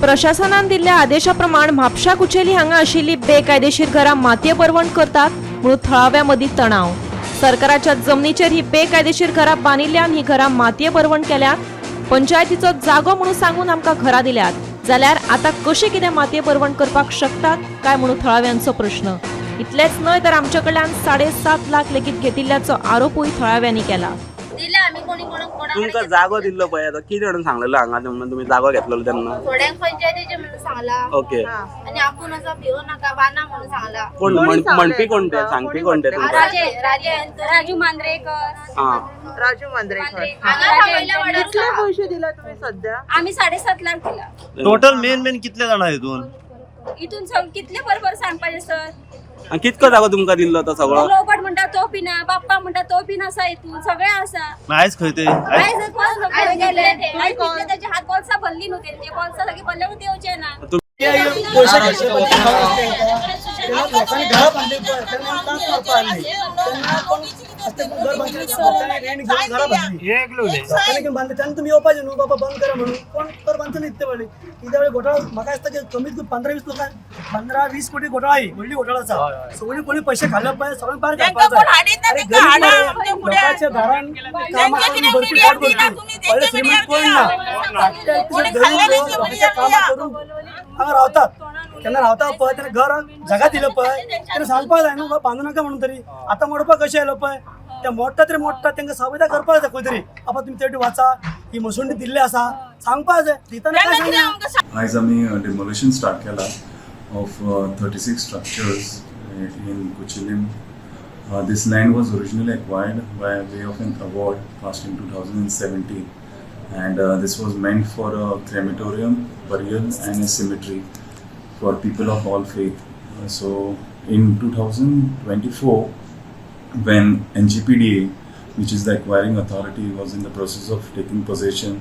प्रशासनान दिल्ल्या आदेशा प्रमाण म्हापशा कुचेली हांगा आशिल्ली बेकायदेशीर घरां मातये भरवण करतात म्हणून थळाव्या मदीं तणाव. सरकाराच्या जमनीचेर ही बेकायदेशीर घरां बांदिल्ल्यान ही घरां मातये भरवण केल्यात. पंचायतीचो जागो म्हणून सांगून आमकां घरां दिल्यात जाल्यार आतां कशें कितें मातये भरवण करपाक शकतात काय म्हणून थळाव्यांचो प्रश्न. इतलेंच न्हय तर आमचे कडल्यान 7.5 लाख लेगीत घेतिल्ल्याचो आरोपूय थळाव्यांनी केला. दिले आमी कोणी कोणाक कोणाकडे. तुमकां जागो दिल्लो पळय, तो कितें म्हणून सांगलेलो हांगा म्हणून तुम्ही जागो घेतलेलो तेन्ना? थोड्यांक पंचायतीचे म्हणून सांगला. आनी आपूण असो भिवू नाका, बाना म्हणून सांगला. कोण म्हणपी कोण ते, सांगपी कोण ते तुमकां? राजे राजे. राजू मांद्रेकर. राजू मांद्रेकर. हांगा सांगल्या वडार. कितले पैसे दिला तुम्ही सध्या? आम्ही 7.5 लाख दिला. टोटल मेन मेन कितले जाणां हितून? इथून कितले बरोबर सांगपाचे सर? आनी कितको जागो तुमकां दिल्लो तो सगळो? लोबट म्हणटा तो पिना, बाप्पा म्हणटा तो पिन आसा, हितून सगळे आसा. आयज खंय ते आयज? आयज कोण खंय गेले? आयज तितले त्याचे हात बोल्सां भरली न्हू, तेंचे बोल्सां सगळी भरले म्हणून येवचे ना. पयशे घेतले पण ते खबर आसलें तेंकां. तेन्ना लोकांनी घरां बांदली पळय, तेन्ना आमकां मारपा आसली तेन्ना कोण आसता घर बांदले, लोकांनी रेंट घेवन घरां बांदली, लोकांनी घेवन बांदली. तेन्ना तुमी येवपाचें न्हू बाबा, बंद करा म्हणून. कोण तर बांदतले इतले व्हडली कित्या वेळी घोटाळो. म्हाका दिसता की कमीत कमी 15-20 लोकांक, 15-20 कोटी घोटाळा ही व्हडली घोटाळा आसा. सगळी कोणी पयशे खाल्ले पळय, सगळ्यांक भायर काडपाक जाय. अरे गरीब मरे, लोकांच्या दारान कामां करून भरपूर पोट भरपी, व्हडले श्रीमंत कोण ना. धाकटे गरीब लोक लोकांच्या कामां करून हांगा रावतात. तेन्ना रावता पळय, तेन्ना घर जगा दिलं पळय, तेन्ना सांगपाक जाय न्हू बांदू नाका म्हणून तरी. आतां मोडपाक कशें आयलो पळय ते मोडटा तरी मोडटा. तांकां सविधा करपाक जाय खंय तरी, बाबा तुमी तेटी वाचा, ही मसुंडी दिल्ली आसा, सांगपाक जाय. दितना काय सांगना. आयज आमी डिमोलिशन स्टार्ट केला of 36 structures in Cuchilem. This land was originally acquired by way of an award passed in 2017, and this was meant for a crematorium, burial and a cemetery for people of all faith. So in 2024, when NGPDA, which is the acquiring authority, was in the process of taking possession,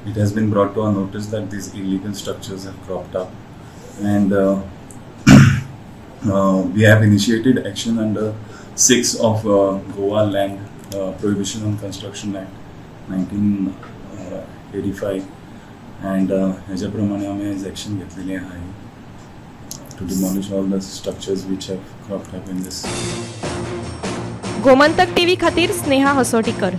it has been brought to our notice that these illegal structures have cropped up, and we have initiated action under 6 of Goa Land Prohibition on Construction Act 1985, and ह्याच्या प्रमाणे आमी आयज action घेतलेली आहे to demolish all the structures which have cropped up in this. Gomantak TV खातीर स्नेहा हसोटीकर.